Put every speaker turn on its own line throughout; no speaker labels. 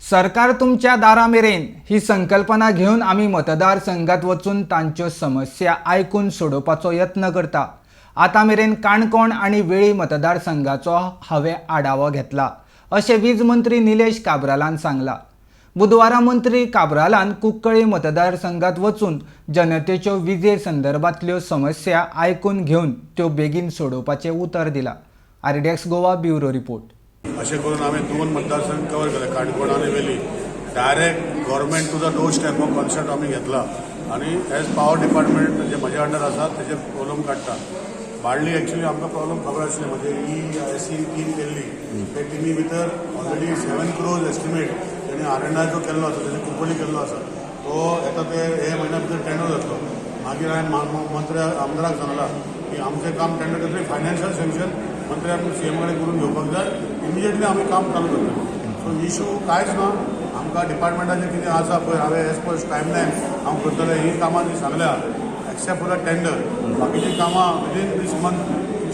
सरकार तुमच्या दारा मेरेन ही संकल्पना घेवन आमी मतदारसंघात वचून तांच्यो समस्या आयकून सोडोवपाचो यत्न करता. आतां मेरेन काणकोण आनी वेळी मतदारसंघाचो हांवें आढावो घेतला, अशें वीज मंत्री निलेश काब्रालान सांगलां. बुधवारा मंत्री काब्रालान कुंकळी मतदारसंघात वचून जनतेच्यो विजे संदर्भातल्यो समस्या आयकून घेवन त्यो बेगीन सोडोवपाचें उतर दिलां. RDX Goa, bureau report.
अशें करून आमी दोन मतदारसंघ कवर केले, काणकोण आनी वेली. Direct government to the door step हो कॉन्सेप्ट आमी घेतला आनी एज पॉवर डिपार्टमेंट जे म्हज्या अंडर आसा, तेजे प्रॉब्लम काडटा. बाळ्ळी एक्चुली आमकां प्रॉब्लम खबर आसली. म्हणजे ईएससी टीम केल्ली, त्या टिमी भितर ऑलरेडी 7 क्रोर्स एस्टिमेट तेणी are N आयचो केल्लो आसा. तेजे कुंकळी केल्लो आसा. तो येता ते हे म्हयन्या भितर टेंडर जातलो. मागीर हांवें मंत्री आमदाराक सांगलां की आमचें काम टेंडर जातलें, फायनान्शियल सँक्शन मंत्र्यान सीएम कडेन करून घेवपाक जाय. इमिजिएटली आमी काम चालू करतले. सो इशू कांयच ना. आमकां डिपार्टमेंटाचें कितें आसा पळय, हांवें एज पर टायमलायन हांव करतलें. ही कामां जी सांगल्या, एक्सेप्ट फॉर the tender, बाकीचीं कामां within this month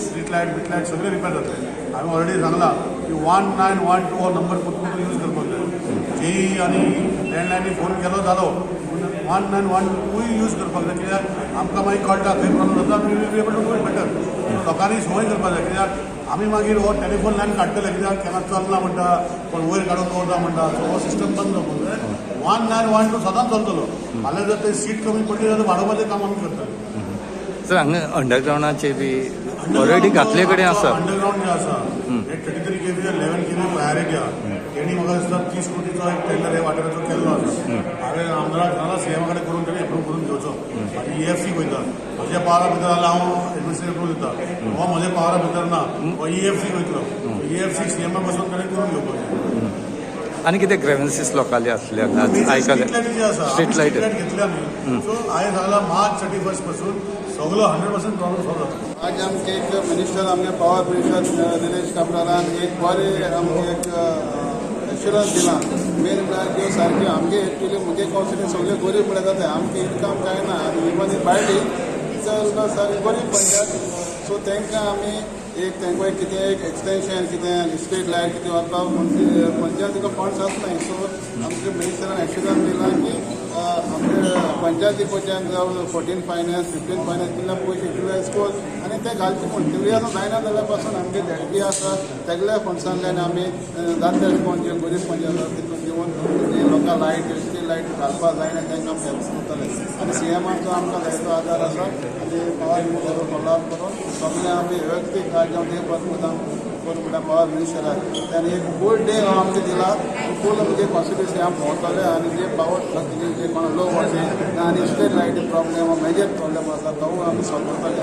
street light बीट लायट सगळें रिपेर जातलें. हांवें ऑलरेडी सांगलां की 1912 हो नंबर परतून यूज करपाक जाय. जेई आनी लँडलायनी फोन केलो जालो, पूण 1912य यूज करपाक जाय, कित्याक आमकां मागीर कळटा खंय प्रॉब्लम जाता. We will be able to do it better. लोकांनी संवय करपाक जाय, कित्याक आमी मागीर हो टेलिफोन लायन काडटले, कित्याक केन्ना चलना म्हणटा, कोण वयर काडून दवरता म्हणटा. सो हो सिस्टम बंद जावपाक जाय. 1912 सदांच चलतलो. फाल्यां जर ते सीट कमी पडली जाल्यार वाडोवपाचें काम आमी करतले.
सर, हांगा अंडरग्रावंडाचे बी ऑलरेडी घातले कडेन आसा.
अंडरग्रावंड जे आसा, हे 33 kV, 11 kV priority आहा. तेणी म्हाका दिसता 30 कोटीचो एक टेंडर हे वाठाराचो केल्लो आसा. हांवें आमदाराक सांगला, सीएमा कडेन करून तेणी एप्रूव करून घेवचो. आनी ईएफसी वयता. म्हज्या पावरा भितर जाल्यार हांव एडमिनिस्ट्रेशन एप्रूव दिता. हो म्हज्या पावरा भितर ना, हो ईएफसी वयतलो. ईएफसी सीएमा बसून ताणें करून घेवपाक जाय.
आनी कितें ग्रेवन्सीस लोकांले आसले हांगा आयकले?
स्ट्रीट लायटी जे आसा,
स्ट्रीट लायट.
लायट घेतली आमी. सो हांवें सांगला, मार्च 31 पासून सगळो 100% प्रॉब्लम सॉल्व जातलो.
आज आमचे एक मिनिस्टर, आमगे पॉवर मिनिस्टर निलेश काब्रालान एक बरें आमगे एक एश्युरन्स दिला. मेन म्हळ्यार त्यो सारक्यो आमगे एक्चुली मुगे कॉन्स्टिट्युएन्सी सगळे गरीब म्हळ्यार जाता. आमकां इनकम कांय ना आनी इवन बायली सारकी गरीब पंचायत. सो तांकां आमी एक तांकां एक कितें एक एक्सटेंशन कितें स्ट्रीट लायट कितें वचपाक पंचायतीको फंड्स आसनाय. सो आमच्या मिनिस्टरान एश्युरन्स दिला की आमचे पंचायती कडच्यान जावं 14 फायनान्स, 15 फायनान्स तितले पयशे युटिलायज कर आनी ते घालचे म्हूण. तेवूय आतां जायना जाल्यार पासून आमगे झेडपी आसा, तेगल्या फंड्सांतल्यान आमी जाता अशें करून जे गरीब पंचायत आसा तितून घेवन जे लोकांक लायट, स्ट्रीट लायट घालपाक जायना, तांकां आमी हेल्प करतले. आनी सीएमाचो आमकां जायतो आदार आसा आनी पॉवर मिनिस्टर फॉलोअप करून सगळें आमी व्यवस्थीत आज जावं ते बरें करून. म्हणल्यार पॉवर मिनिस्टराक ताणें एक फूल डे आमकां दिला. फूल आमगे कॉन्स्टिट्युन्सी आमी भोंवतले आनी जे पावर जे कोण लो वोल्टेज आनी स्ट्रीट लायटी प्रॉब्लेम, मेजर प्रॉब्लेम आसा, तो आमी सॉल्व करतले.